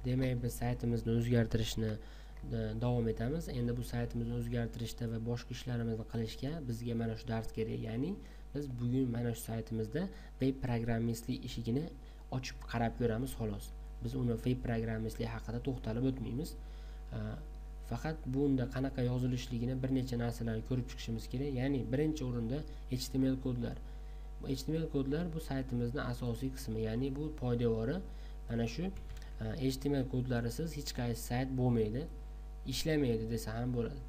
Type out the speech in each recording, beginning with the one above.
Demak, biz saytimizni o'zgartirishni davom etamiz. Endi bu saytimizni o'zgartirishda va boshqa ishlarimizni qilishga bizga mana shu dars kerak. Ya'ni biz bugun mana shu saytimizda web programmistlik ishigini ochib qarab ko'ramiz xolos. Biz uni web programmistlik haqida to'xtalib o'tmaymiz. Faqat bunda qanaqa yozilishligini bir necha narsalarni ko'rib chiqishimiz kerak. Ya'ni birinchi o'rinda HTML kodlar. HTML kodlar bu saytimizning asosiy qismi, ya'ni bu poydevori. Mana shu HTML kodlarisiz hech qaysi sayt bo'lmaydi, ishlamaydi desa ham bo'ladi.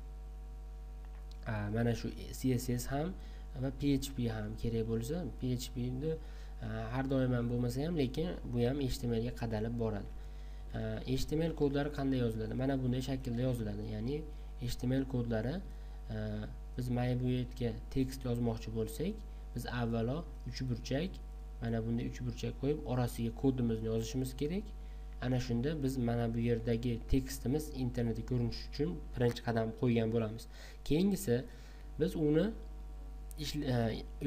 Mana shu CSS ham va PHP ham kerak bo'lsa, PHP ni har doim ham bo'lmasa ham, lekin bu ham HTML ga qadalib boradi. HTML kodlari qanday yoziladi? Mana bunday shaklda yoziladi. Ya'ni HTML kodlari biz mana bu yerga tekst yozmoqchi bo'lsak, biz avvalo uchburchak, mana bunday uchburchak qo'yib, orasiga kodimizni yozishimiz kerak. Ana shunda biz mana bu yerdagi tekstimiz internetda ko'rinishi uchun birinchi qadam qo'ygan bo'lamiz. Keyingisi biz uni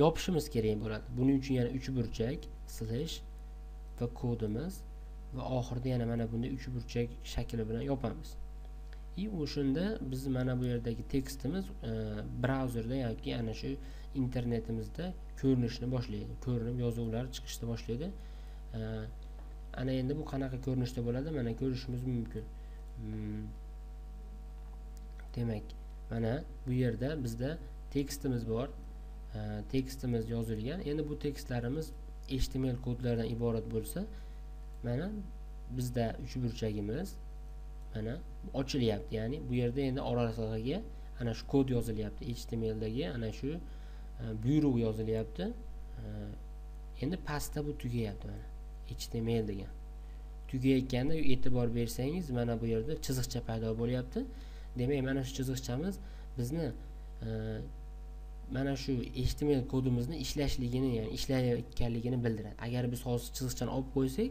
yopishimiz kerak bo'ladi. Buning uchun yana uchburchak slash va kodimiz va oxirida yana mana bunday uchburchak shakli bilan yopamiz. И o'shanda biz mana bu yerdagi tekstimiz brauzerda yoki ana shu internetimizda ko'rinishni boshlaydi. Ko'rinib yozuvlar chiqishni boshlaydi. Ana endi bu qanaqa ko'rinishda bo'ladi? Mana ko'rishimiz mumkin. Demak, mana bu yerda bizda tekstimiz bor. Tekstimiz yozilgan. Endi bu tekstlarimiz HTML kodlaridan iborat bo'lsa, mana bizda uchburchagimiz mana ochilyapti. Ya'ni bu yerda endi oralig'iga ana shu kod yozilyapti. HTMLdagi ana shu buyruq yozilyapti. Endi pastda bu tugayapti mana. HTML degan. Tugayotganda e'tibor bersangiz, mana bu yerda chiziqcha paydo bo'lyapti. Demak, mana shu chiziqchamiz bizni mana shu HTML kodimizni ishlashligini, ya'ni ishlayotganligini bildiradi. Agar biz hozir chiziqchani olib qo'ysak,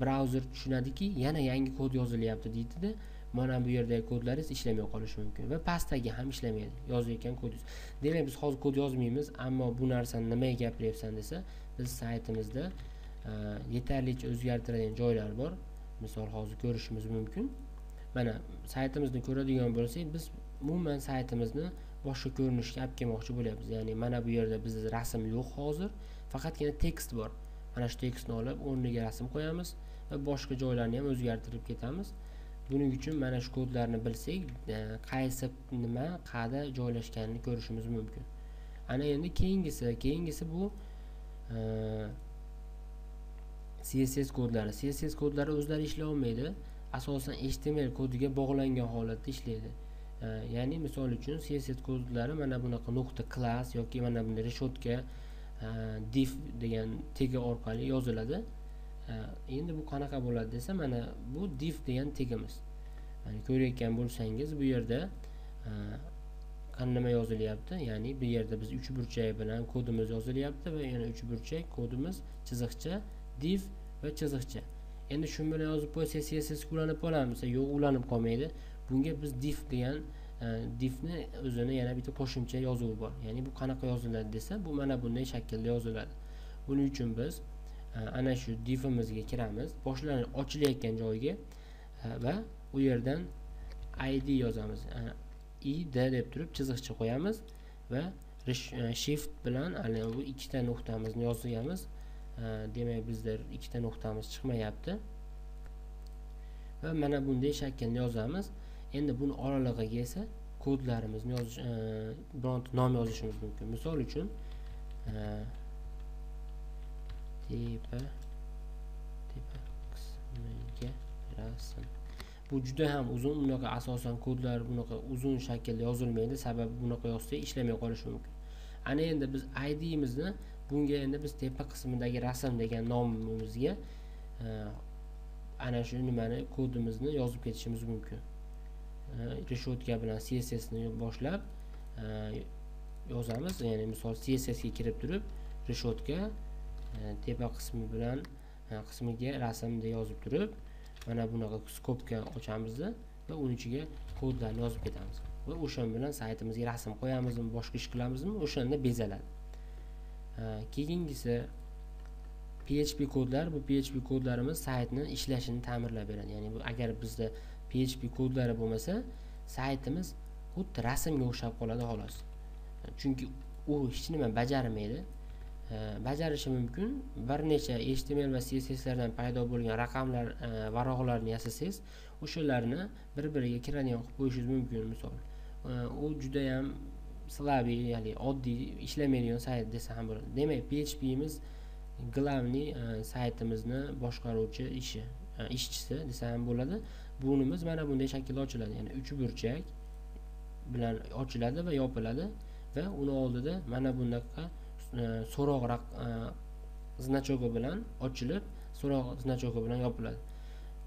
brauzer tushunadiki, yana yangi kod yozilyapti deydi-da, mana bu yerdagi kodlaringiz ishlamay qolishi mumkin va pastdagi ham ishlamaydi yozayotgan kodingiz. Demak, biz hozir kod yozmaymiz, ammo bu narsani nimaga gapiryapsan desa, biz saytimizda yetarlicha o'zgartiradigan joylar bor. Misol hozir ko'rishimiz mumkin. Mana saytimizni ko'radigan bo'lsak, biz umuman saytimizni boshqa ko'rinishga olib kelmoqchi bo'lyapmiz. Ya'ni mana bu yerda bizda rasm yo'q hozir, faqatgina tekst bor. Mana shu tekstni olib o'rniga rasm qo'yamiz va boshqa joylarni ham o'zgartirib ketamiz. Buning uchun mana shu kodlarni bilsak, qaysi nima qayerda joylashganini ko'rishimiz mumkin. Ana endi keyingisi bu CSS kodlari. CSS kodlari o'zlari ishlay olmaydi. Asosan HTML kodiga bog'langan holatda ishlaydi. Ya'ni misol uchun CSS kodlari mana bunaqa nuqta class yoki mana bunday reshotka div degan tegi orqali yoziladi. Endi bu qanaqa bo'ladi desa, mana bu div degan tegimiz. Ya'ni ko'rayotgan bo'lsangiz, bu yerda nima yozilyapti? Ya'ni bu yerda biz uchburchak bilan kodimiz yozilyapti va yana uchburchak kodimiz, chiziqcha, div va chiziqcha. Endi shu bilan yozib qo'ysak CSS ulanib qoladimi? Yo'q, ulanib qolmaydi. Bunga biz div degan divni o'zini yana bitta qo'shimcha yozuvi bor. Ya'ni bu qanaqa yoziladi desa, bu mana bunday shaklda yoziladi. Buning uchun biz ana shu divimizga kiramiz, boshlanib ochilayotgan joyiga va u yerdan id yozamiz. Id deb turib chiziqcha qo'yamiz va shift bilan ana bu ikkita nuqtamizni yozamiz. Demak, bizda ikkita nuqtamiz chiqmayapti. Va mana bunday shaklni yozamiz. Endi buni oralig'iga esa kodlarimizni yozish, bironta nom yozishimiz mumkin. Misol uchun tepa qismiga rasm. Bu juda ham uzun, bunaqa asosan kodlar bunaqa uzun shaklda yozilmaydi, sababi bunaqa yozsak ishlamay qolishi mumkin. Ana endi biz ID'mizni bunga endi biz tepa qismidagi rasm degan nomimizga ana shu nimani kodimizni yozib ketishimiz mumkin. Reshotka bilan CSS ni boshlab yozamiz. Ya'ni misol CSS ga kirib turib reshotka tepa qismi bilan qismiga rasmni yozib turib, mana bunaqa skobka ochamiz va uning ichiga kodlarni yozib ketamiz. Va o'shan bilan saytimizga rasm qo'yamizmi, boshqa ish qilamizmi, o'shanda bezaladi. Keyingisi PHP kodlar, bu PHP kodlarimiz saytni ishlashini ta'minlab beradi. Ya'ni bu agar bizda PHP kodlari bo'lmasa, saytimiz xuddi rasmga o'xshab qoladi xolos. Chunki u hech nima bajarmaydi. Bajarishi mumkin bir necha HTML va CSSlardan paydo bo'lgan raqamlar, varaqlarni yasasangiz, o'shalarni bir-biriga kiradigan qilib qo'yishingiz mumkin misol. U juda ham слабый, ya'ni oddiy ishlamaydigan sayt desa ham bo'ladi. Demak, PHP'miz главный saytimizni boshqaruvchi ishchisi desa ham bo'ladi. Bunimiz mana bunday shaklda ochiladi, ya'ni uchburchak bilan ochiladi va yopiladi va uni oldida mana bunaqa so'roq znachoki bilan ochilib, so'roq znachoki bilan yopiladi.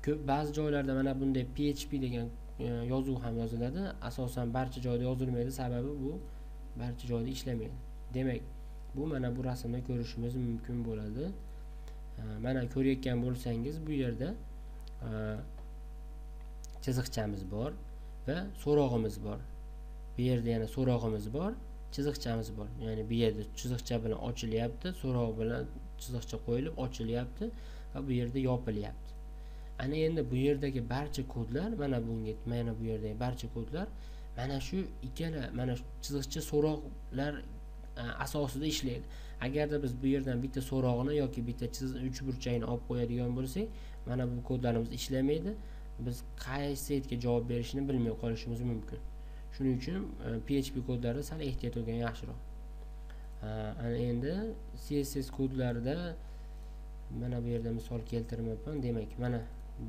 Ko'p ba'zi joylarda mana bunday PHP degan yozuv ham yoziladi. Asosan barcha joyda yozilmaydi, sababi bu barcha joyda ishlamaydi. Demak, bu mana bu rasmda ko'rishimiz mumkin bo'ladi. Mana ko'rayotgan bo'lsangiz, bu yerda chiziqchamiz bor va so'rog'imiz bor. Bu yerda yana so'rog'imiz bor, chiziqchamiz bor. Ya'ni bu yerda chiziqcha bilan ochilyapti, so'roq bilan chiziqcha qo'yilib ochilyapti va bu yerda yopilyapti. Ana endi bu yerdagi barcha kodlar, mana bunga, mana bu yerdagi barcha kodlar mana shu ikkala, mana shu chiziqcha so'roqlar asosida ishlaydi. Agarda biz bu yerdan bitta so'rog'ini yoki bitta uchburchakni olib qo'yadigan bo'lsak, mana bu kodlarimiz ishlamaydi. Biz qaysi saytga javob berishini bilmay qolishimiz mumkin. Shuning uchun PHP kodlarida sal ehtiyot bo'lgan yaxshiroq. Ana endi CSS kodlarida mana bu yerda misol keltirmayapman. Demak, mana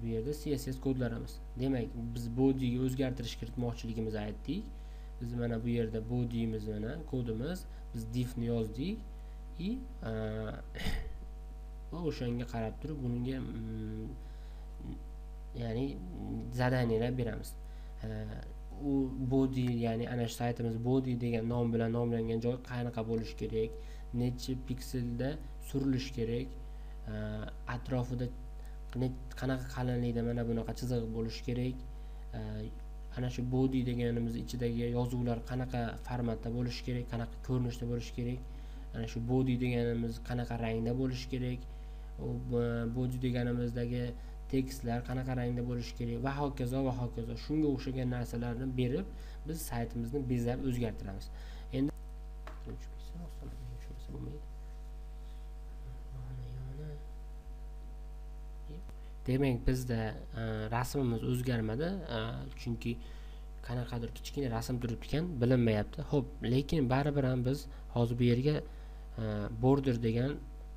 bu yerda CSS kodlarimiz. Demak, biz bodyga o'zgartirish kiritmoqchiligimizni aytdik. Biz mana bu yerda bodyimiz, mana kodimiz, biz divni yozdik и va o'shanga qarab turib bunga ya'ni задания lar beramiz. U body, ya'ni ana shu saytimiz body degan nom bilan nomlangan joy qanaqa bo'lishi kerak, necha pikselda surilishi kerak, atrofida qanaqa qalinlikda mana bunaqa chiziq bo'lishi kerak, ana shu body deganimiz ichidagi yozuvlar qanaqa formatda bo'lishi kerak, qanaqa ko'rinishda bo'lishi kerak, ana shu body deganimiz qanaqa rangda bo'lishi kerak, u body deganimizdagi tekstlar qanaqa rangda bo'lishi kerak va hokazo va hokazo. Shunga o'xshagan narsalarni berib biz saytimizni bezab o'zgartiramiz. Endi demak, bizda rasmimiz o'zgarmadi, chunki qanaqadir kichkina rasm turibdi ekan, bilinmayapti. Xo'p, lekin baribir ham biz hozir bu yerga border degan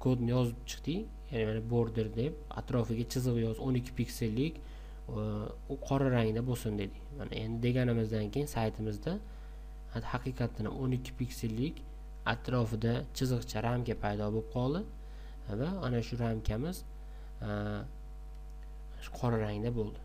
kodni yozib chiqdik. Ya'ni mana border deb atrofiga chiziq yoz, 12 piksellik, u qora rangda bo'lsin dedik. Mana endi deganimizdan keyin saytimizda haqiqatan 12 piksellik atrofida chiziqcha ramka paydo bo'lib qoldi va ana shu ramkamiz qora rangda bo'ldi.